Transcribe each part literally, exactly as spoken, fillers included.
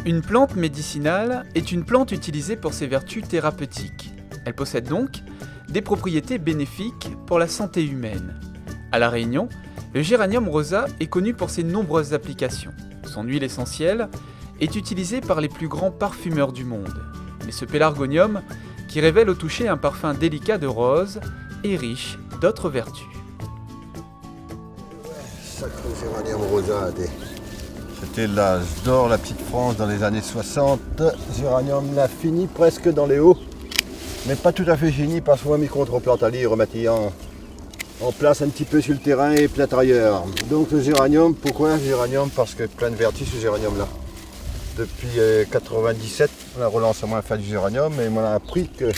Une plante médicinale est une plante utilisée pour ses vertus thérapeutiques. Elle possède donc des propriétés bénéfiques pour la santé humaine. À La Réunion, le géranium rosa est connu pour ses nombreuses applications. Son huile essentielle est utilisée par les plus grands parfumeurs du monde. Mais ce pélargonium, qui révèle au toucher un parfum délicat de rose, est riche d'autres vertus. Sacré géranium rosa, té. C'était l'âge d'or, la petite France dans les années soixante. Géranium la fini presque dans les hauts, mais pas tout à fait fini parce que moi, mi kontreplant ali, remèt ali en, en place un petit peu sur le terrain et peut-être ailleurs. Donc le géranium, pourquoi géranium ? Parce que plein de vertus ce géranium-là. Depuis, euh, quatre-vingt-dix-sept, on a relancé moi à faire du géranium et on a appris que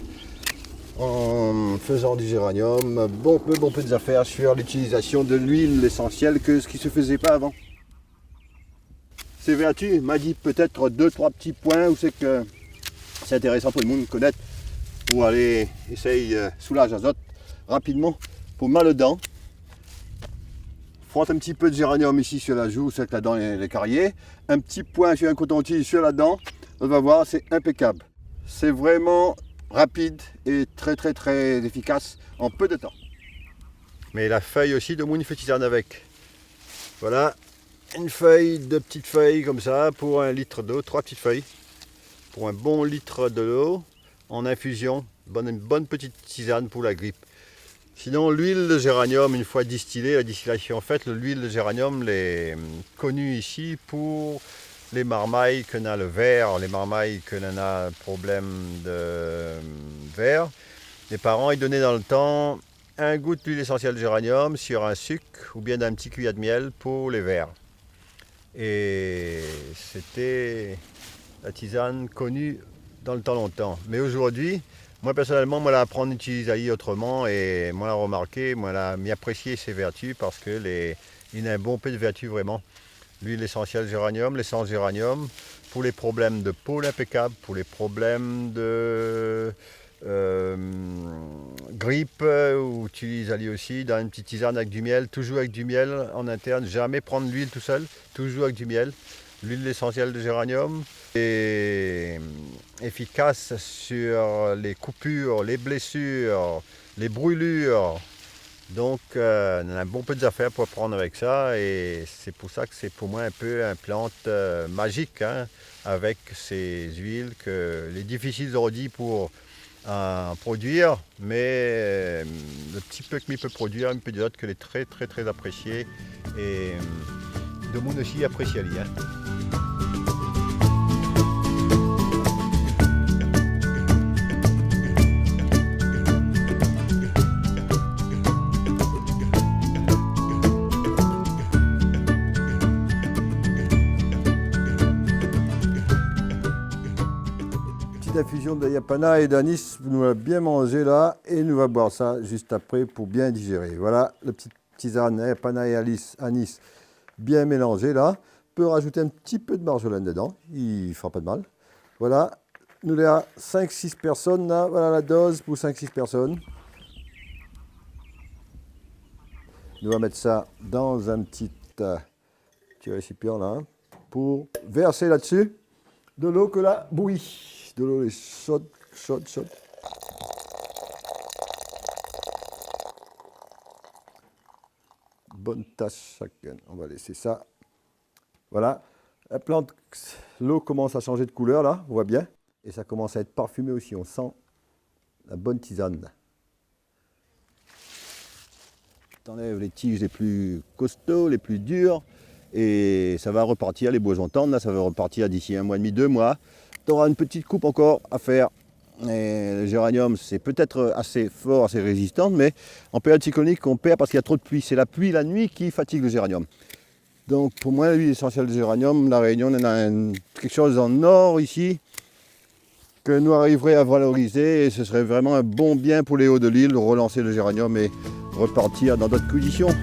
en faisant du géranium, bonpé, bonpé d'afèr sur l'utilisation de l'huile essentielle que ce qui se faisait pas avant. Ses vertus, ma di peut-être deux, trois petits points où c'est que c'est intéressant pour le monde de connaître, pour aller essayer, euh, soulager azot rapidement, pour mal aux dents. Frotte un petit peu de géranium ici sur la joue, c'est que la dent est, est cariée. Un petit point sur un coton-tige sur la dent, on va voir, c'est impeccable. C'est vraiment rapide et très, très, très efficace en peu de temps. Mais la feuille aussi, demoun i fé tisane avec. Voilà, une feuille, deux petites feuilles comme ça, pour un litre d'eau, trois petites feuilles, pour un bon litre de l'eau en infusion. Bonne, une bonne petite tisane pour la grippe. Sinon, l'huile de géranium, une fois distillée, la distillation faite, le, l'huile de géranium, elle est, hum, connue ici pour les marmayes que na le vèr, les marmayes que na problème de, hum, vèr. Les parents, ils donnaient dans le temps un goût d'huile essentielle de géranium sur un sucre ou bien un petit cuillère de miel pour les vèrs. Et c'était la tisane connue dans le temps longtemps. Mais aujourd'hui, moi personnellement, moi la aprann itiliz ali autrement et moi la remarké, moi la mi aprésié ses vertus parce que les, il a un bonpé de vertus vraiment. L'huile essentielle géranium, l'essence géranium, pour les problèmes de peau, l'impeccable, pour les problèmes de euh, grippe, euh, ou utiliz ali aussi dans une petite tisane avec du miel, toujours avec du miel en interne, jamais prendre l'huile tout seul, toujours avec du miel. L'huile essentielle de géranium est efficace sur les coupures, les blessures, les brûlures. Donc, euh, on a un bonpé d'afèr pour prendre avec ça et c'est pour ça que c'est pour moi un peu une plante, euh, magique, hein, avec ces huiles que les difficiles aujourd'hui pour à produire, mais, euh, le petit peu que mi pé produire, mi pé dir azot ke lé très, très, très apprécié et, euh, demoun osi i aprési ali, hein. Petite infusion de yapana et d'anis. Nou la bien manzé la, é nou va boir sa just apré pou bien digéré. Voilà, la petite tisane, hein, yapana é alis, anis, bien mélanzé la. Pé rajout in ti pé de marzolèn dedan, i fera pa de mal. Voilà, nou lé a cinq six personnes la, voilà la dose pou cinq six personnes. Nou va mèt sa dan in ti, euh, ti résipian la, hein, pou vèrsé la dsi dolo ke la bouyi. Dolo lé sho, sho, sho. Bonne tasse chacun. On va laisser ça. Voilà. La plante, l'eau commence à changer de couleur là, on voit bien. Et ça commence à être parfumé aussi, on sent la bonne tisane. T'enlèves les tiges les plus costauds, les plus dures, et ça va repartir, les bois vont tendre, là, ça va repartir d'ici un mois et demi, deux mois. T'auras une petite coupe encore à faire. Et le géranium, c'est peut-être assez fort, assez résistant, mais en période cyclonique, on perd parce qu'il y a trop de pluie. C'est la pluie la nuit qui fatigue le géranium. Donc, pour moi, l'huile essentielle de géranium, La Réunion, on a un, quelque chose en or ici, que nous arriverait à valoriser, et ce serait vraiment un bon bien pour les hauts de l'île, relancer le géranium et repartir dans d'autres conditions.